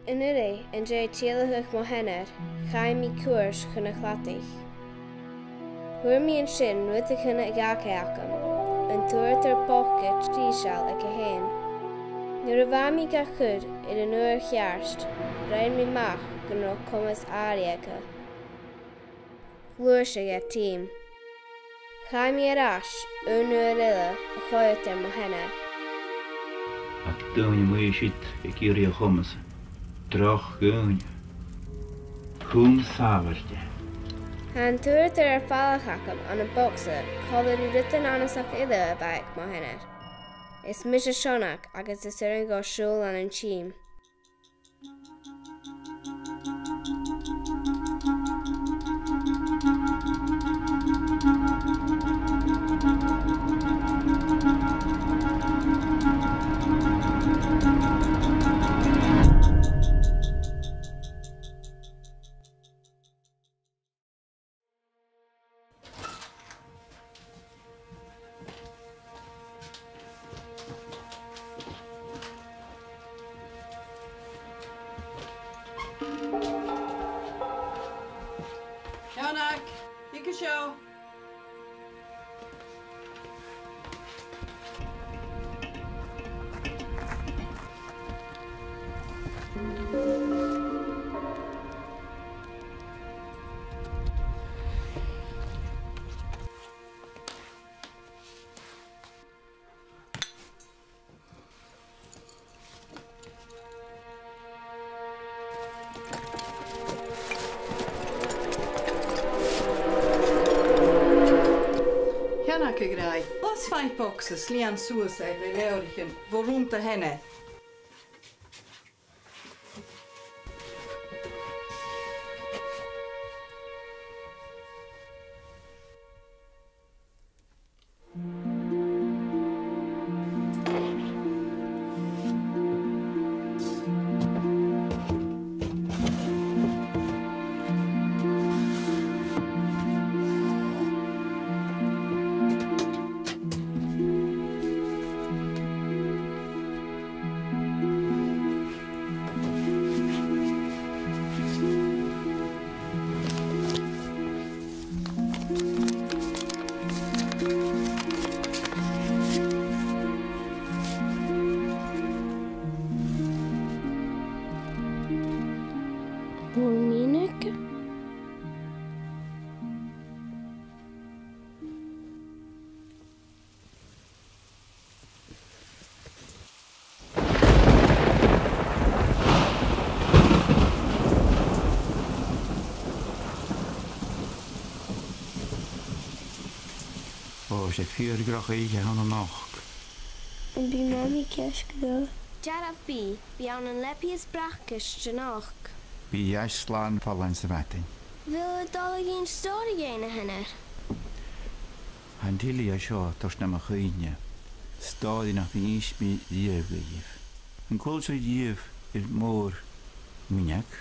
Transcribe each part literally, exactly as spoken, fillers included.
An-uiridh, an dèidh tìodhlacadh mo sheanar, chaidh mi cuairt chun a' chladaich. Fhuair mi an sin rudeigin a dh'fhàg e agam, an t-uaireadair poca dìseil aige fhèin. Nuair a bha mi ga chur air an uair cheart, rinn mi a-mach gun robh comas àraidh aige. Ghluais e gu tìm. Chaidh mi air ais aon uair eile a choimhead air mo sheanar. Ach daoine a-muigh siud ag iarraidh a' chomas. Droch dhaoine. Cùm sàbhailte. Tha an t-uaireadair air falach agam ann am bogsa, còmhla ri rudan annasach eile a bh' aig mo sheanair. Is mise Seonag agus is urrainn dhomh siubhal ann an tìm. Seonag, thig an seo. Seonag, a ghràidh, las fathach bogsa is lìon suas e le leabhraichean bho rùm do sheanair. Mòr mhìneachadh. Ò, 's e fìor dhroch oidhche a th' ann a-nochd. Am bi Mamaidh ceart gu leòr? Dearbh bidh, bidh ann an leabaidh is bracaist a-nochd. Bidh i air leth slàn fallain sa mhadainn. A bheil thu a' dol a dh'inns stòiridh dhuinn, a sheanair? Tha an t-fhilidh seo a' toirt nam chuimhne stòiridh nach do dh'inns mi riamh dhuibh. An cuala sibh riamh air Mòr Mhìneachadh?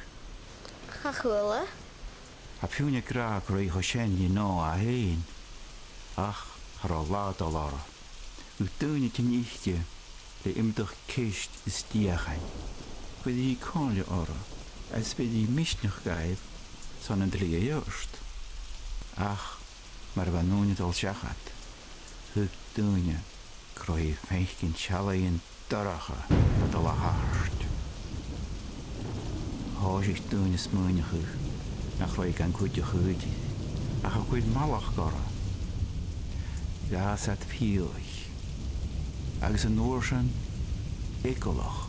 Cha chuala. Tha feadhainn ag ràdh gun robh i cho sean ri an òigh fhèin, ach cha robh latha a' dol oirre. Bhiodh daoine a' tighinn thuice le iomadach ceist is deuchainn. Bhiodh i còmhla orra, is bhiodh i misneachd dhaibh son an t-slighe a ghoirt. Ach mar a bha an ùine a' dol seachad, thuig daoine gun robh i a' faicinn seallaidhean dorcha a' dol a thachairt. Thòisich daoine a' smaoineachadh nach robh i gan cuideachadh idir, ach a' cur malachd orra. Dh'fhàs iad fiadhaich, agus an uair sin eagalach,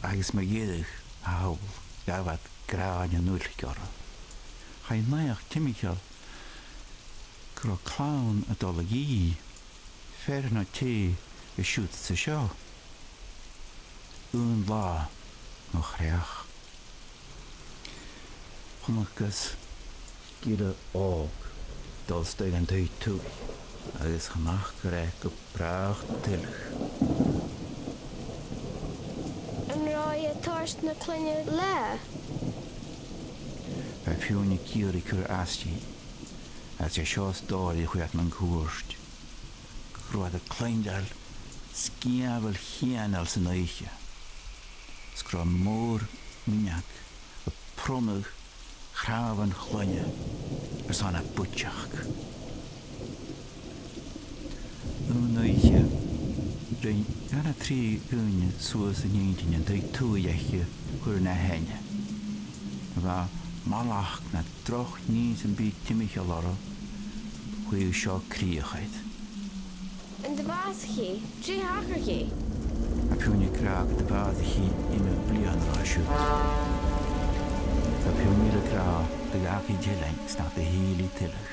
agus mu dheireadh, thall, ghabh iad gràin an uilc orra. Chaidh naidheachd timcheall gun robh clann a' dol a dhìth, fear no tè a' siud 's a seo. Aon latha mo chreach, chunnacas gille òg a' dol a-staigh dhan taigh-tughaidh agus chan fhaca e gu bràth tuilleadh. An robh i a' toirt na cloinne leatha? Bha feadhainn ag iarraidh cur às dhi, agus 's e seo an stòiridh a chuir iad mun cuairt, gun robh iad a' cluinntinn sgiamhail chianail san oidhche, 's gun robh Mòr mionach a' pronnadh chnàmhan chloinne airson a buidseachd. Aon oidhche, rinn dhà no trì dhaoine suas an inntinn an taigh-tughaidh aice a chuir na theine. Bha mallachd no droch nì sam bith timcheall orra, chuireadh seo crìoch air. An do bhàsaich i? Dè thachair dhi? Tha feadhainn ag ràdh gun do bhàsaich i iomadh bliadhna roimhe siud. Tha feadhainn eile ag ràdh gun do dh'fhàg i an t-eilean 's nach do thill i tuilleadh.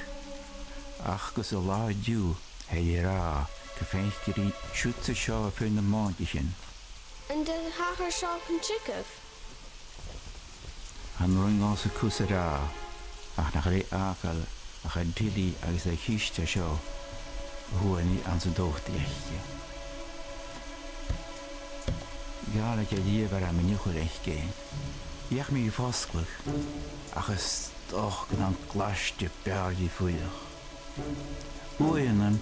Ach gus an latha an-diugh, tha i ag ràdh gum faicear i siud 's an seo air feadh na mòintich. An do thachair seo chun tiogaidh? Chan urrainn dhomhsa cus a ràdh, ach nach robh e fhàgail ach an tilidh agus a' chiste seo a fhuair mi anns an dòtaidh aice. Dh'fhàilig e riamh orm an iuchair aice fhèin. Dh'fheuch mi i fosgladh, ach is dòcha gun ann glaiste b' fheàrr dhi fuireach. Uaireannan,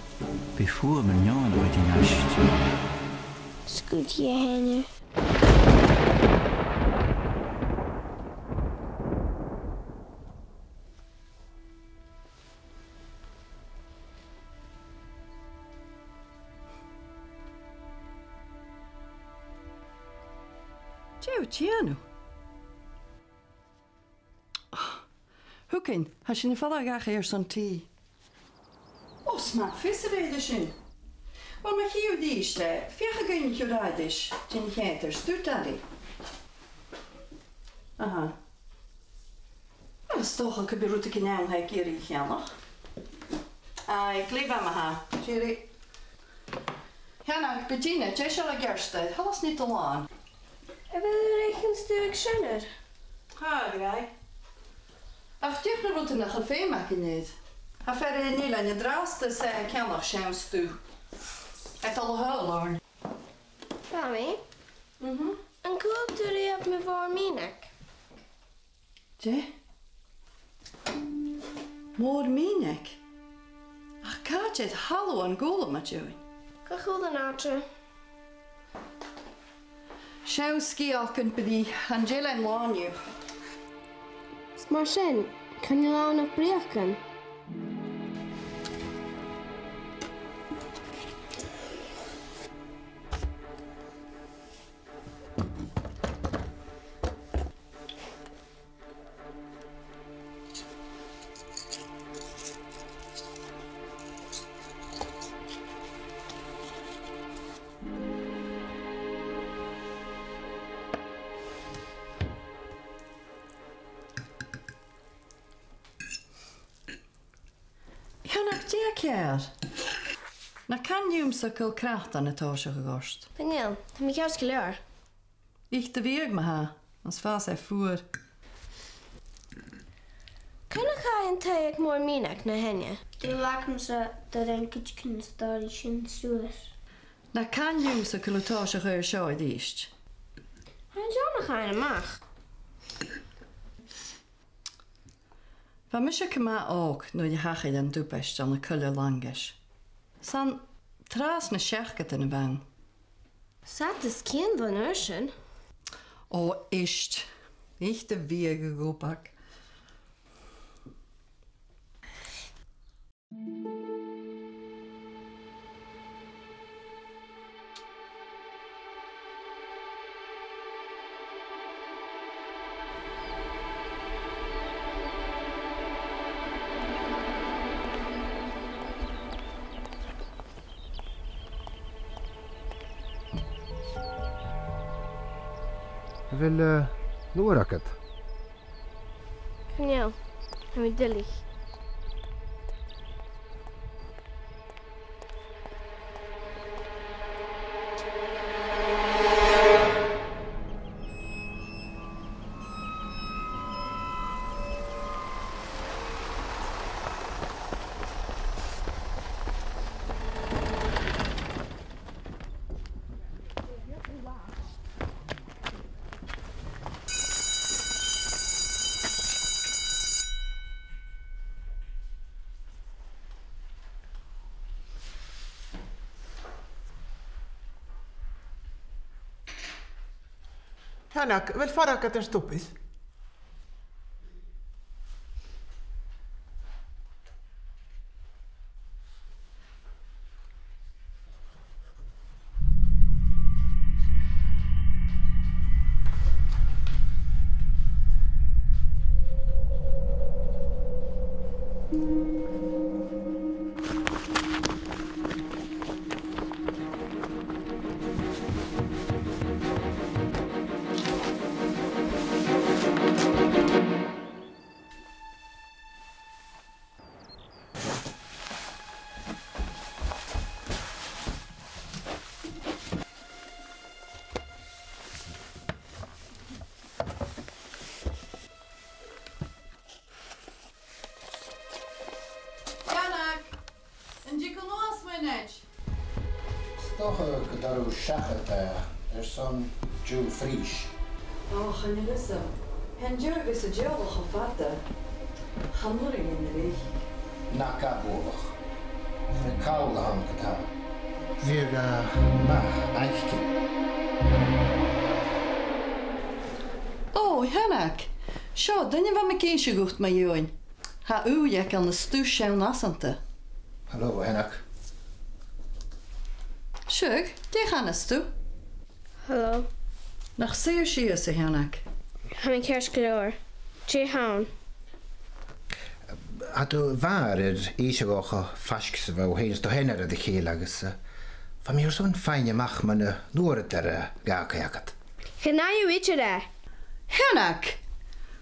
bidh fuaim air an fheadhainn a' tighinn a-steach. Sguir i a theine. Dè tha thu a' dèanamh? Thugainn, tha sinn a' falbh dhachaigh airson tì. Ò, 's math fios a bheil sin. Uill, ma chì thu a-rithist e, feuch an cuir thu air ais, dèan cheàrr, 's dùil dad e. Aha. Uill, 's dòcha gum bi rudeigin ann a tha ag iarraidh cheannach. Aidh, glè mhath ma-thà. Tìoraidh. Cheana, Betina, dè seo a tha ceart? Thalla 's nì do làmhan. A bheil thu air fhaicinn stuth aig seanair? Tha, a ghràidh. Ach dìreach na rudan nach eil feum againn air. Tha fear air an eilean an-dràsta 's e a' ceannach seann stuth. Tha e a' dol a thadhal oirnn. Mamaidh? Mhm? An cuala tu riamh mu Mhòr Mìneag? Dè? Mòr Mìneag? Ach càit an do thalla thu an cuala mi deagh fhèin? Chan eil an àite. Seann sgeulachdan brèagha, an eilean làn dhiubh. 'S mar sin, chan eil ann ach breugan. Cheana, dè tha ceàrr? Na can leamsa gu bheil cnatan a' tòiseachadh ort. Chan eil, tha mi ceart gu leòr. Ith do bhiadh ma-thà, is fàs e fuar. Cuin a chaidh an taigh aig Mòr Mìneag na h-aibhne? Dè a bh' agamsa do rinn cuideigin an stòiridh sin suas. Na can leamsa gu bheil thu a' tòiseachadh air seo a-rithist. Tha an deònach fhaighinn a-mach. Bha mise gu math òg nuair a thachair an tubaist ann an Coille Laingis. 'S ann tràth na seachdadan a bh' ann. 'S fhada 's cian bhon uair sin. Ò, ist. Ith do bhiadh, a dh'Ubhag. A bheil, eh, an uair agad? Chan eil, tha mi duilich. Sheonag, a bheil fàileadh agad air d' obair? Seonag, an tig thu a-nuas a-nis? 'S dòcha gun toir thu seachad e airson dew frith. Ò, chan eil fhios agam. Tha an dew aig an teaghlach cho fada. Chan urrainn dhomh a bhith. Na gabh bualadh. 'S e call a th' ann co-dhiù. Bhiodh e math fhaicinn. Ò, a Sheonaig. Seo duine a bha mi ag innse dhut mu dheidhinn. Tha ùidh aige ann an stuth seann fhasanta. Hello, a Sheonaig. Seadh, dè chanas tu? Hello. Nach saor sibh, a Sheonaig? Tha mi ceart gu leòr. Dè th' ann? Tha do mhàthair air innse dhomh cho faisg 's a bha thu fhèin is do sheanair air a chèile agus, eh, bha mi airson faighinn a-mach mun an uaireadair, eh, a dh'fhàg e agad. Chan fhaigh thu idir e. A Sheonaig!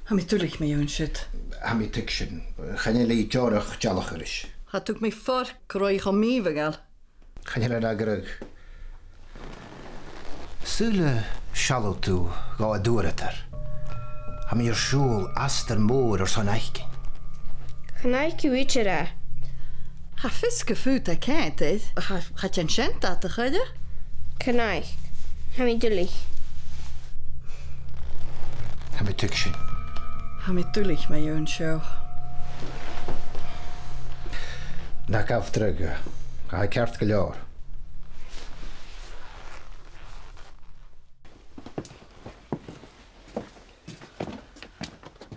Tha mi duilich mu dheidhinn siud. Tha mi a' tuigsinn. Chan eil e dìreach dealachadh ris. Cha tug mi forc gun robh i cho mìorbhaileach. Chan eil e ag ràdh. Saoil an sealladh tu dhomh an uaireadair? Tha mi air siubhal astar mòr airson fhaicinn. Chan fhaic thu idir e. Tha fios gum faod e cead air. Cha, cha dèan sin dad, a chaoidh. Chan fhaic. Tha mi duilich. Tha mi a' tuigsinn. Tha mi duilich mu dheidhinn seo. Na gabh dragh. Tha e ceart gu leòr.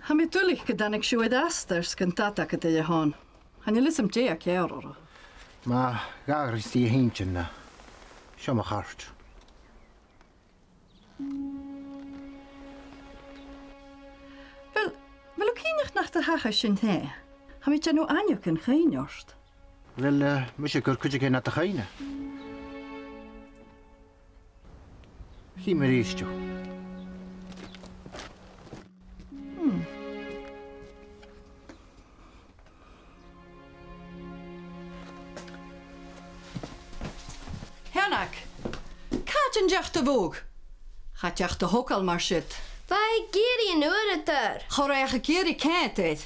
Tha mi duilich gun tàinig sibh air astar 's gun dad agad air a shon. Chan eil fhios agam dè tha ceàrr oirbh. Ma dh'atharraicheas i a h-inntinn, seo mo chairt. Uill, a bheil thu cinnteach nach do thachair sin fhèin? Tha mi a' dèanamh aithneachadh an cuimhne ort. Uill, eh, mise a' cur cuideigin nad chuimhne. Chì mi a-rithist thu. Hmm. Sheonaig, càit an deach do bhodhaig? Cha deach do thogail mar siud. Bha e ag iarraidh an uaireadair. Cha robh e ach ag iarraidh cead air.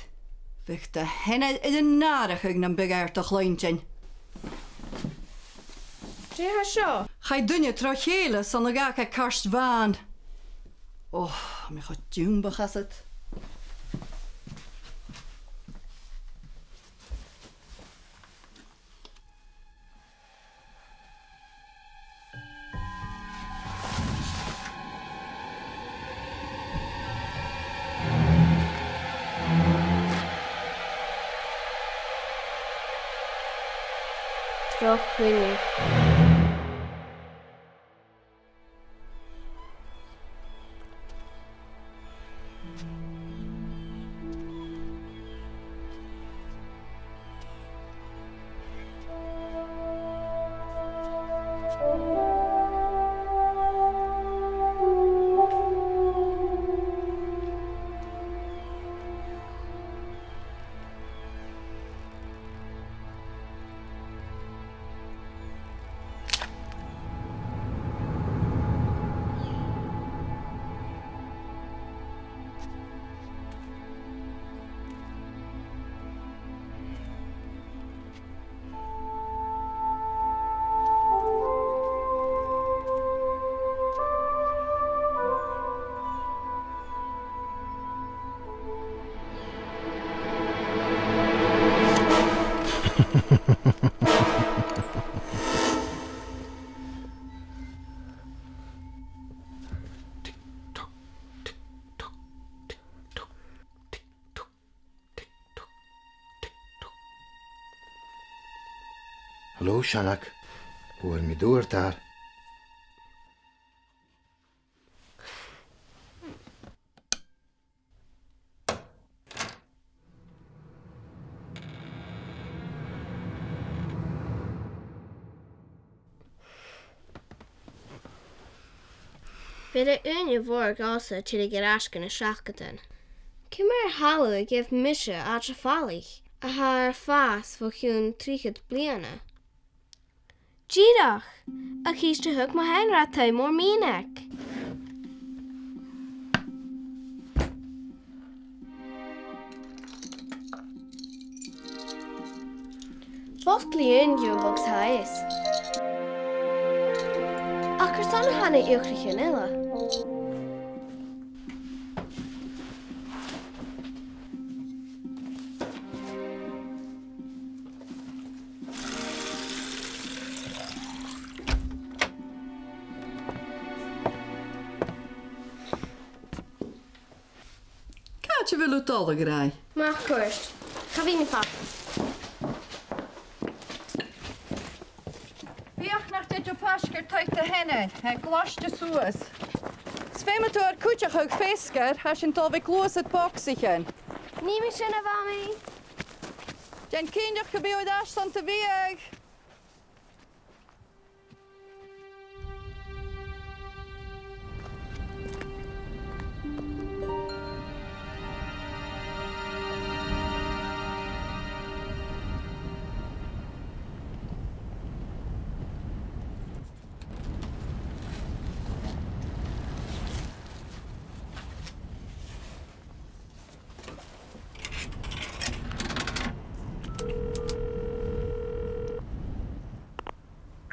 Bhiodh do sheanair air an atharrachadh nam biodh e air do chluinntinn. Dè tha seo? Chaidh duine tro chèile 's ann a dh'fhàg e cairt bhàn. Ò, tha mi cho diombach asad. Droch dhuine. Halò, Seonag. Fhuair mi d' uaireadair. Bidh ùine mhòr dhòmhsa tuilleadh air ais gu na seachdadan. Ciamar a tha thu a' gabhail mise àite falaich a tha air fàs bho chionn trithead bliadhna? Dìreach! A' chiste a thug mo sheanair, tha e mòr mhìneachadh. Bhog lìon dhiubh bhog tha fhios. Ach carson a tha na h-eochairchean uile? Càit a bheil thu a' dol, a ghràidh? Mar a chòrd. Cha bhi mi fada. Feuch nach tèid thu faisg air taigh do sheanar, tha e glaiste suas. 'S feumaidh tu ar cuideachadh feasgar, tha sinn a' dol a bhith a' gluasad bogsaichean. Nì mi sin, a Mhamaidh. Dèan cinnteach gum bi thu air ais son do bhiadh.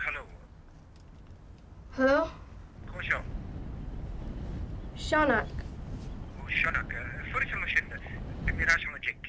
Hello? Hello? Cò seo? Seonag. Ò, Seonag, eh, fuirich sìos an sin, bidh mi air ais ann an diog.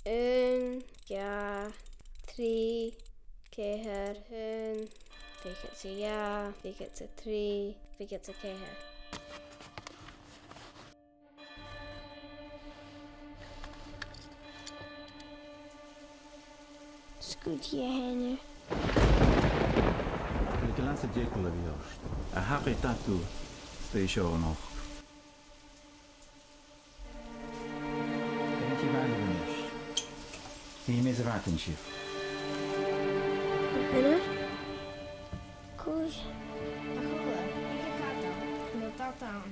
Aon, dhà, trì, ceithir, aon, fichead 's a dhà, fichead 's a trì, fichead 's a ceithir. Sguir a sheanair. Tha e gu leòr 's a dh'fhaodadh a bhith ort. A thachair dad thu, 's e seo a-nochd. Tha e a' tighinn a-nis. Nì mi 's a bheil thu a' tighinn. Hello? Cùis. A chuala, bidh e fada. No, dad ann.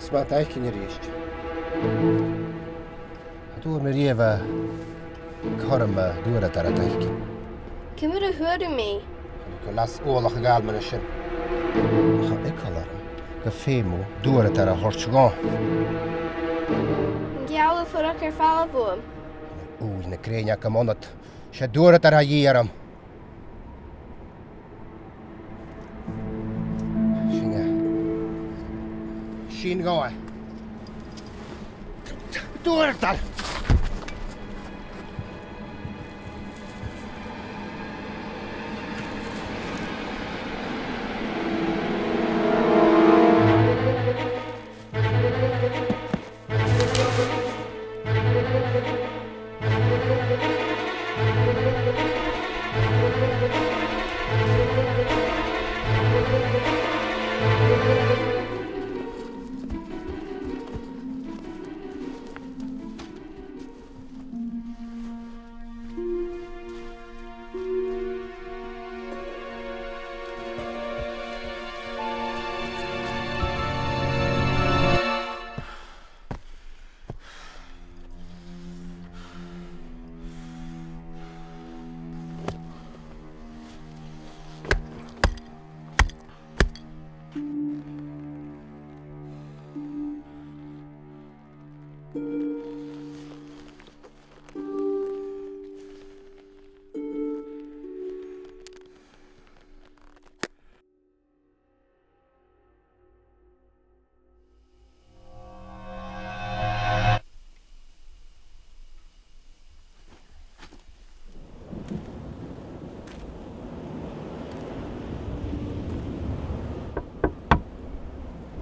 Is math a tha fhaicinn a-rithist. Cha d' fhuair mi riamh a' chuirm a dh'fhuaradar a thaigh. Ciamar a fhuair thu mi? Gu las uallach a ghabhail mu dheidhinn sin. Cha b' eagal orm gum feum thu d' fhuaradar a thoirt dhomh. An geall thu fuireach air falbh bhuam? Ùidh na grèine agam annad. 'S e d' fhuaradar a tha dhìth orm. Sin e. Sin dhomh e. D' fhuaradar.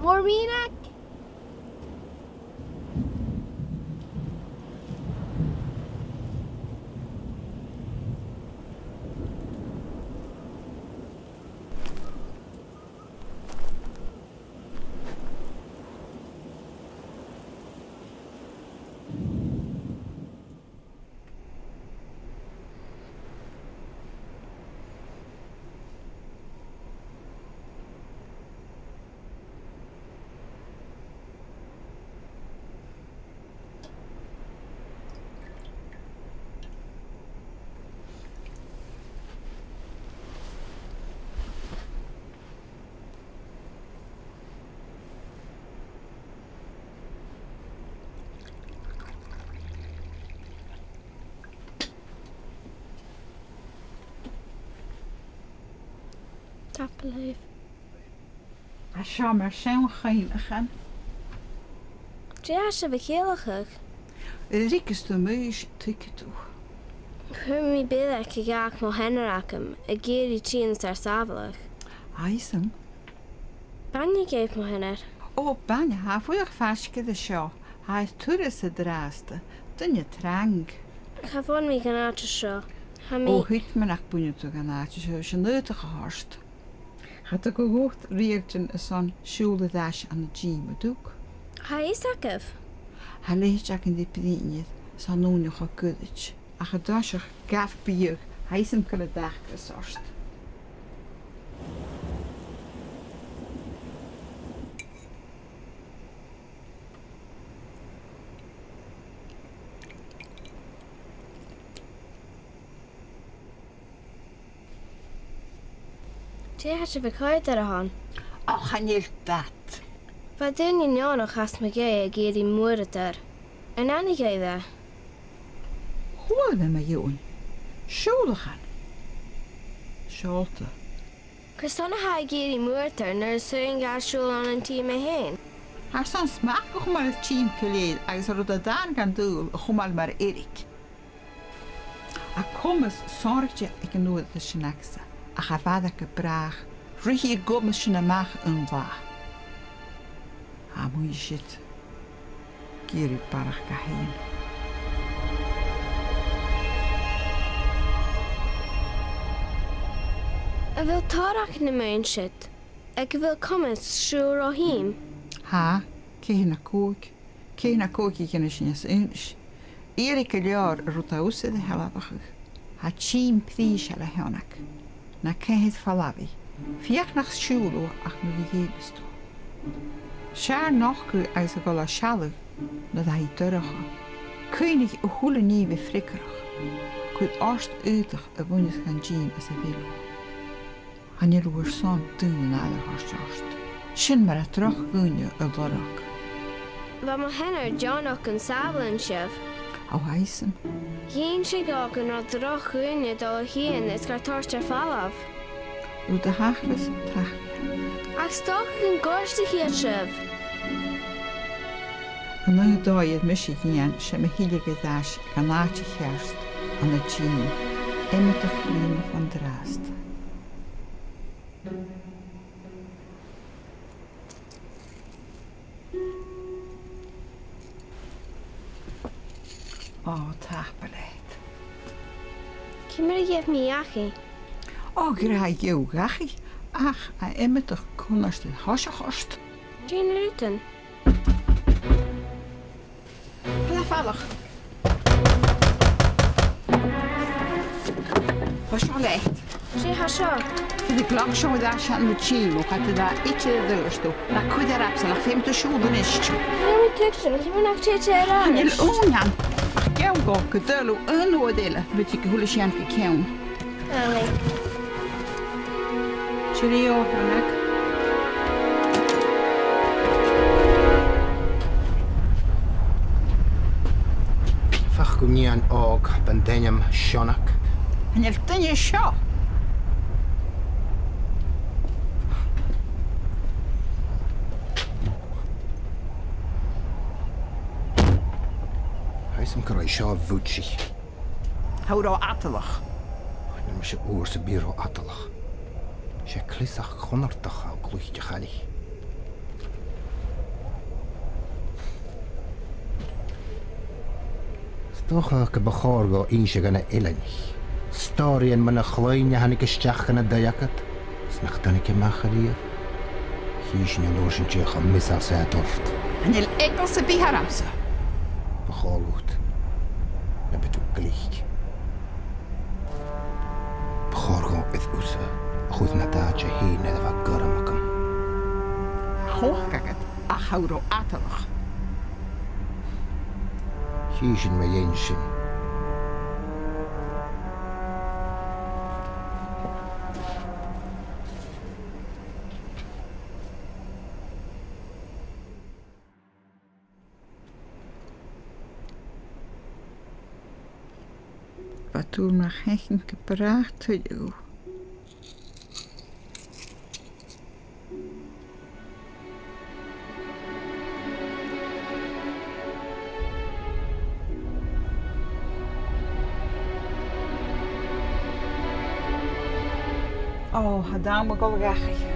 Mòr mìneachadh! Tapadh leibh. Tha seo mar seann chuimhneachan. Dè tha sibh a' ciallachadh? Ruigeas tu m' aois, tuigidh tu. Chuir mi bileag a dh'fhàg mo sheanair agam, ag iarraidh tionndadh sàbhaladh. Aidh, 's ann. B' aithne dhuibh mo sheanair? Ò, b' aithne, tha e fuireach faisg air seo. Tha e air turas an-dràsta. Duine trang. Cha bhuain mi dhan àite seo. Tha mi... Ò, thuig mi nach buineadh tu dhan àite seo, 's e an aodach a th' ort. Cha tug thu dhut riaghailtean airson siubhal air ais ann an tìm, an tug? Tha fhios agaibh. Tha leithid againn ri bruidhinn air 's tha an ùine cho goirid. Ach an toiseach, gabh biadh, tha fhios agam gu bheil an t-acras ort. Dè tha sibh a' coimhead air a shon? Och, chan eil dad. Bha daoine neònach às mo dhèidh ag iarraidh m' fhuaradair. An aithnich sibh e? Chuala mi mu dheidhinn. Siùbhlachan. Seòlta. Carson a tha e ag iarraidh m' fhuaradair nuair as urrainn dha siubhal ann an tìm e fhèin? Airson smachd a chumail air tìm gu lèir agus an rud a tha dàna dhan t-saoghal a chumail mar fheirg. Tha comas sònraichte aig an fhuaradair sin agamsa, ach a bharrachd air bràth, ruithidh an comas sin a-mach aon latha. Tha mi a' smaoineachadh gu bheil e ag iarraidh barrachd dha fhèin. A bheil tòrr againn a' smaoineachadh aig a bheil comas siubhal ro thìm? Tha, ceithir no còig. Ceithir no còig a dhèanadh sinn às aonais. Iarraidh gu leòr an rud a tha thusa air a shealbhachadh. Tha tìm prìseil a' tighinn. Na ceithir falbhaidh. Feuch nach siubhail thu ach nuair a dh'fheumas tu. 'S fheàrr nochdadh agus a dhol a shealladh na bha i dorcha. Cuimhnich a h-uile nì a bhith freagarrach. Cuir ort aodach a bhuineas dhan tìm anns a bheil thu. Chan eil thu airson daoine an aire a thoirt ort. Sin mar a tha droch dhaoine a' lorg. Bha mo sheanair deònach gun sàbhaileadh sibh. Ò, tha fhios agam. Dh'inns e dhomh gun robh droch dhaoine a' dol a thighinn is gar toirt air falbh. Rud a thachras, tachraidh. Ach 's dòcha gun goirtich iad sibh. An aon dòigh a tha mise a' dèanamh, 's e mo thilleadh air ais dhan àite cheart ann an tìm, iomadach bliadhna an-dràsta. Ò, tapadh leat. Ciamar a gheibh mi dhachaigh? Ò, gu ràdh gheibh thu dhachaigh, ach tha iomadach cunnart air thoiseach ort. Dè na rudan? Tha e falach. Tha seo leat. Dè tha seo? Bidh an clag seo air ais ann an tìm thu, cha tèid e idir a dh'fhuireach. Na cuir air ais, ach feumaidh tu siubhal a-nis. Chan eil mi a' tuigsinn, ciamar nach tèid e air ais? Chan eil ùine ann. Ach gabh dhomh gu dol thu aon uair eile, bidh a h-uile sìon gu ceann. Aye. Cheerio, Aonghas. Feuch gu nighean òg, b' e an t-ainm Seonag. Chan eil duine seo. Tha fhios agam gun robh seo a' bhuidsich. Tha thu ro fhadalach. Chan eil mise uair sam bith ro fhadalach. 'S e cleasachd chunnartach a tha a' cluich a' chaillich. 'S dòcha gum bu chòir dhomh innse dha na h-eileanaich stòiridhean mu na cloinn a thàinig a-steach dhan an taigh agad, 's nach tàinig a-mach a-riamh. Chì sinn an uair sin dè cho measail 's a tha iad ort. Chan eil eagal sam bith ormsa. Bu chòir dhut na bi thu glic. Bu chòir dhomh air thusa a chur nad àite fhèin nuair a bha gairm agam. Tha cumhachd agad, ach tha thu ro fhadalach. Chì sinn mu dheidhinn sin. Bha dùil agam nach fhaicinn gu bràth tuilleadh. Ò, tha an t-àm a' dol dhachaigh.